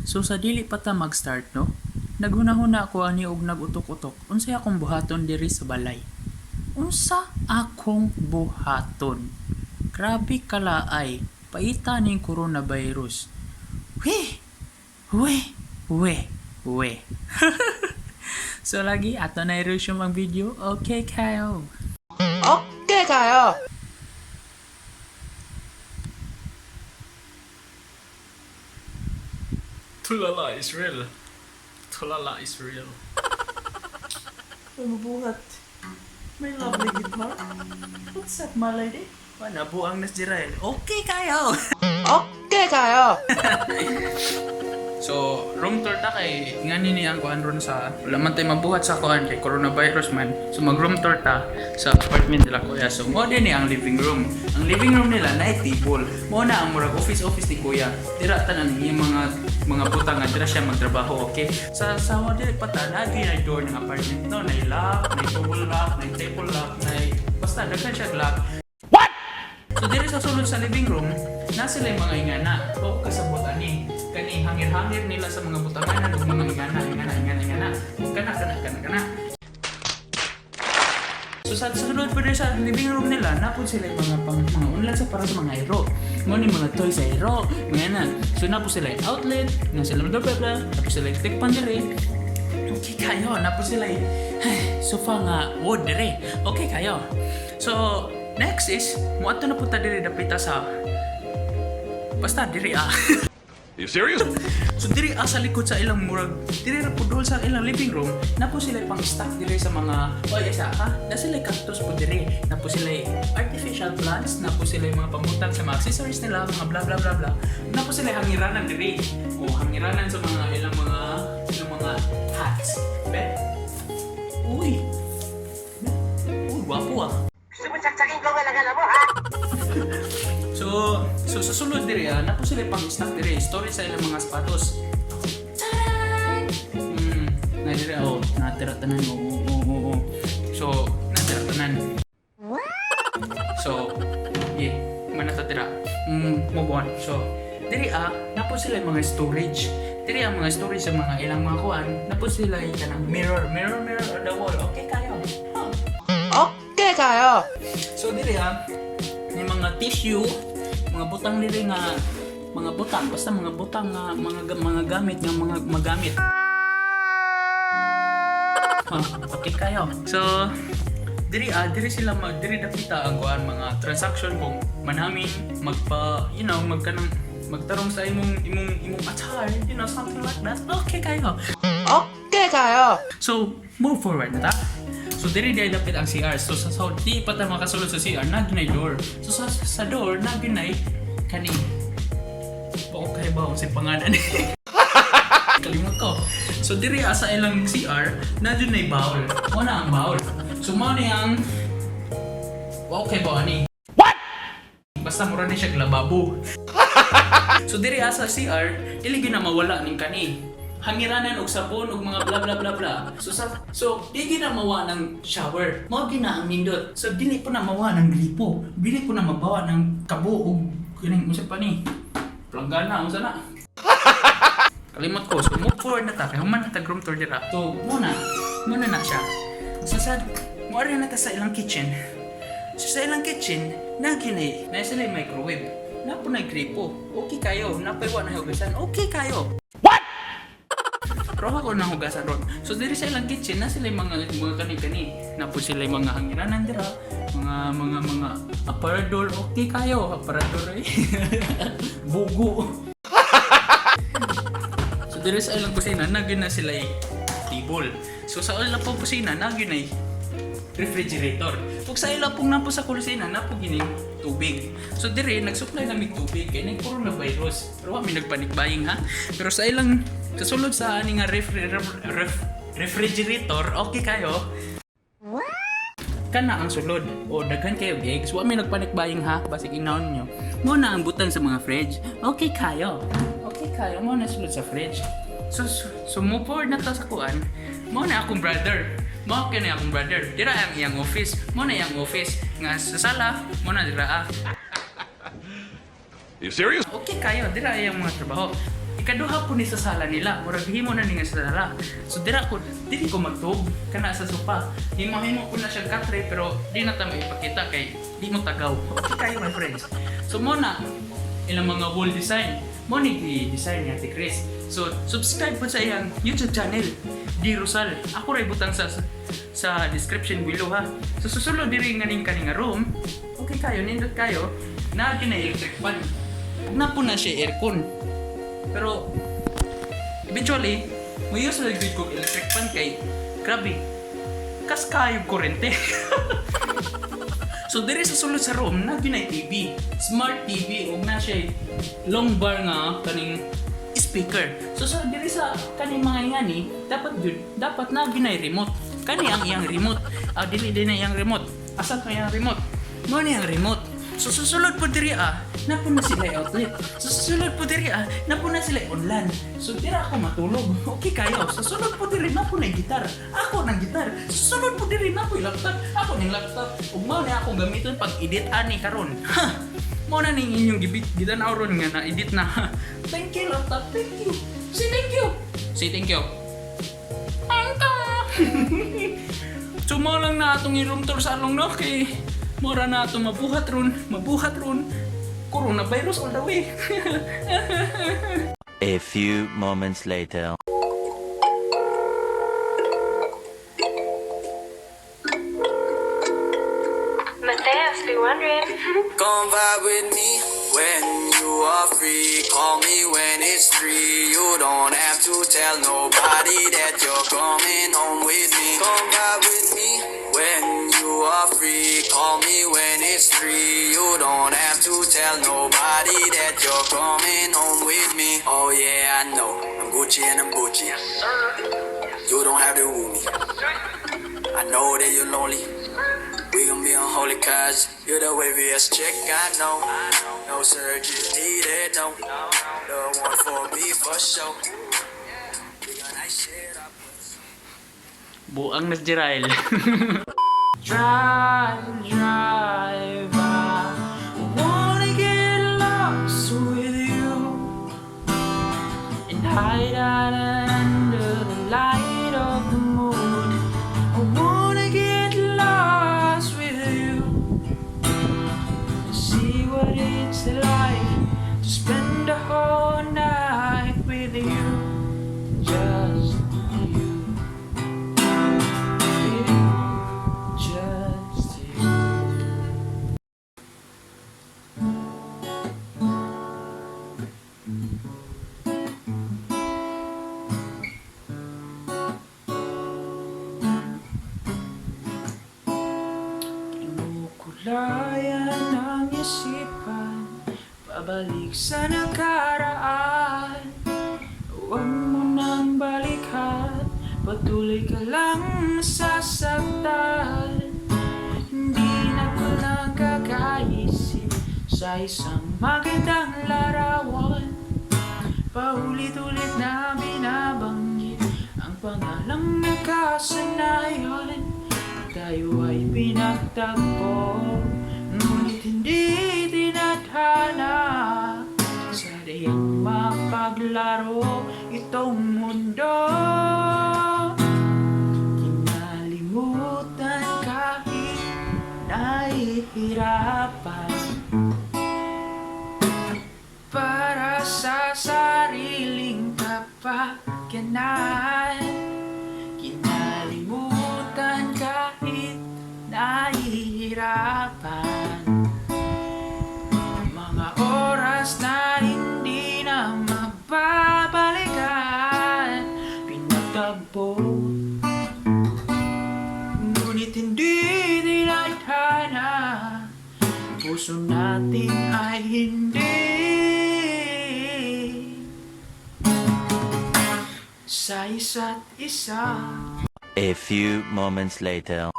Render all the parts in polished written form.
So sa dili pa ta mag-start, no? Naghuna-huna ako ani og nag-utok-utok. Unsay akong buhaton diri sa balay? Unsa akong buhaton? Grabe kalaay. Paita ning coronavirus. Weh! Weh! Weh! Weh! So lagi ato na i-resume ang video. Okay kayo. Okay kayo. Tulala is real. Tulala is real. Ay, mabuhat. May lovely guitar. What's up, my lady? Nabuang nas Jirael. Okay kayo! Okay kayo. So, room tour ta kay ngani ni ang kuan ron sa wala man tay mabuhat sa kuan kay coronavirus man. So mag room tour ta sa apartment nila kuya. So mo din ni ang living room. Ang living room nila na table. Mo na ang murag office office ni kuya. Dira tanan ang mga butang nga dira siya magtrabaho, okay? Sa mo dili pa ta na ay door ng apartment no, na lock, na table lock, na table lock, na basta daghan siya lock. So diri sa sulod sa living room, na sila yung mga ingana. O kasabot ani. Kani hangir-hangir nila sa mga butanganan ug mga ingana, ingana, ingana, ingana. Kana kana kana kana. So sa sulod pa sa living room nila, napod sila yung mga pang, mga unlan sa para sa mga iro. Mo ni mga toys sa iro, mga na. So napod sila yung outlet, na sila bla bla bla, tapos sila yung tikpan diri. Okay kayo, napod sila yung ay, sofa nga wood dire. Okay kayo. So next is moadto na punta diri dapita sa basta diri ah. You serious? So diri ah, sa likod sa ilang murag diri ra pud sa ilang living room na po sila pang stock diri sa mga oy isa ha na sila cactus po diri na po sila artificial plants na po sila mga pamutang sa mga accessories nila mga bla bla bla bla na po sila hangiranan diri o hangiranan sa mga ilang mga hats be uy uy gwapo ah. Gusto mo saksakin ko galagala mo, ha? So sa sulod diri ah, napo sila pang stock diri, storage sa ilang mga sapatos. Taran! Na diri oh, natira tanan oh, oh. So, natira tanan. So, yeah, man natatira. Move on. So, diri ah, napo sila yung mga storage. Diri ang mga storage sa mga ilang mga kuan, napo sila yung kanang mirror, mirror, mirror on the wall. Okay kayo. Huh. Okay kayo. So diri ah, may mga tissue, mga butang diri nga mga butang, basta mga butang nga mga gamit nga mga magamit. Ah, okay kayo. So diri ah, diri sila mag diri dapita ang kuan mga transaction kung manamin magpa magkanang magtarong sa imong attire, something like that. Okay kayo. Okay kayo. So, move forward na ta. So, diri diri dapit ang CR. So, sa di pa ta makasulod sa CR, naginay door. So, sa door, naginay kani. Okay ba kung si pangalan? Kalimot ko. So, diri sa ilang CR, na dyan nay bowl. Mo na ang bowl. So, mo ni ang okay ba ani? What? Basta mura ni siya lababo. So diri sa CR, dili gyud na mawala ning kani. Hangiranan og sabon og mga bla bla bla bla. So di gyud na mawa ng shower. Mao gyud na ang nindot. So dili po na mawa ng gripo. Dili po na mabawa ng kabo og kining unsa pa ni? Planggana unsa na? Kalimot ko. So move forward na ta kay human na tag room tour dira. So muna na siya. So sa mo na ta sa ilang kitchen. So sa ilang kitchen, naginay, na sila yung microwave. Napo na gripo. Okay kayo. Napay wa na hugasan. Okay kayo. What? Roha ko na hugasan ron. So diri sa ilang kitchen na sila yung mga kani-kani. Napo sila yung mga hangiranan dira, mga aparador. Okay kayo, aparador eh. Bugo. So diri sa ilang kusina, nagyun na sila yung table. So sa ilang pong kusina, nagyun na refrigerator. Ug sa ila pong napo sa kusina, napo gining tubig. So diri nagsupply na mig tubig kay nag coronavirus. Pero wa mi nagpanic buying ha. Pero sa ilang sa sulod sa ani nga refrigerator, okay kayo. Kana ang sulod. O daghan kayo eggs. Wa mi nagpanic buying ha. Basig inahon nyo. Mo na ang butang sa mga fridge. Okay kayo. Okay kayo. Mo na sulod sa fridge. So move forward na ta sa kuan. Mo na akong brother. Mo kini akong brother. Dira ang iyang office. Mo na iyang office. Nga sa sala, mo na dira ah. You serious? Okay kayo, dira iyang mga trabaho. Ikaduha po ni sa sala nila. Murag himo na ni nga sala. So dira ko dili ko magtuog kana sa sopa. Himo-himo ko na siyang katre pero di na ta maipakita kay di mo tagaw. Okay kayo, my friends. So mo na ilang mga wall design. Mo ni gi-design ni Ate Chris. So subscribe po sa iyang YouTube channel, Di Rosal. Ako ray butang sa description below ha. So susulod diri nga ning kani nga room. Okay kayo, nindot kayo. Na na electric fan. Ug na po na siya aircon. Pero eventually, mo use na gyud kog electric fan kay grabe. Kas kayo kurente. So diri sa sulod sa room na ginay TV, smart TV ug na siya long bar nga kaning speaker. So sa diri sa kaning mga ingani, dapat gyud dapat na ginay remote. Kani ang iyang remote. Ah, dili din na iyang remote. Asa to iyang remote? Mo ni ang remote. So susulod po diri ah, napo na sila outlet. So susulod po diri ah, napo na sila online. So dira ako matulog. Okay kayo. Susulod po diri napo na gitar. Ako nang gitar. Susulod po diri napo laptop. Ako ning laptop. Ug mao ni akong gamiton pag edit ani karon. Ha. Mao na ning inyong gibit gitan-aw ron nga na edit na. Thank you, laptop. Thank you. Say thank you. Say thank you. Thank you. So mao lang na atong i-room tour sa along no kay mura na atong mabuhat ron, mabuhat ron. Coronavirus all the way. A few moments later. Mateus be wondering. Come vibe with me when you are free. Call me when it's 3. You don't have to tell nobody that you're coming home with me. Come vibe with me when you are free. Call me when it's 3. You don't have to tell nobody that you're coming home with me. Oh yeah, I know. I'm Gucci and I'm Gucci. You don't have to woo me. I know that you're lonely. We gon' be unholy 'cause you're the waviest chick I know. No surgery needed, no. The one for me for sure. We gon' ice shit up. Buang na si Jerael. Drive, drive, I wanna get lost with you and hide out under the light of the moon. I wanna get lost with you and see what it's like to spend the whole night with you, just you. You, just you. Kinukulayan ang isipan, pabalik sa nakaraan. Huwag mo nang balikan, patuloy ka lang masasaktan. Hindi na ko nakakaisip sa isang magandang larawan. Paulit-ulit na binabanggit ang pangalang nakasanayan. Tayo ay pinagtagpo, ngunit hindi tinadhana. Sadyang mapaglaro itong mundo. Kinalimutan kahit nahihirapan, para sa sariling kapakanan. Kinalimutan kahit nahihirapan, mga oras na hindi na mababalikan. Pinagtagpo, ngunit hindi tinadhana. Puso natin ay hindi sa isa't isa. A few moments later.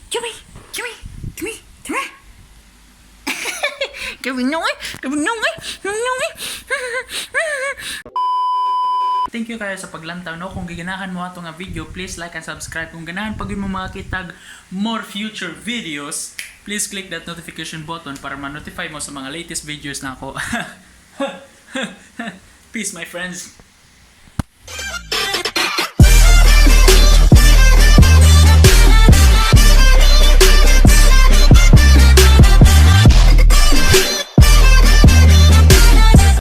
Come here, come here, come here, come here. Gawin nyo eh, gawin nyo eh, gawin nyo eh. Thank you kayo sa paglantaw no. Kung giganahan mo ato nga video, please like and subscribe. Kung ganahan pag mo makakitag more future videos, please click that notification button para ma-notify mo sa mga latest videos na ako. Peace, my friends.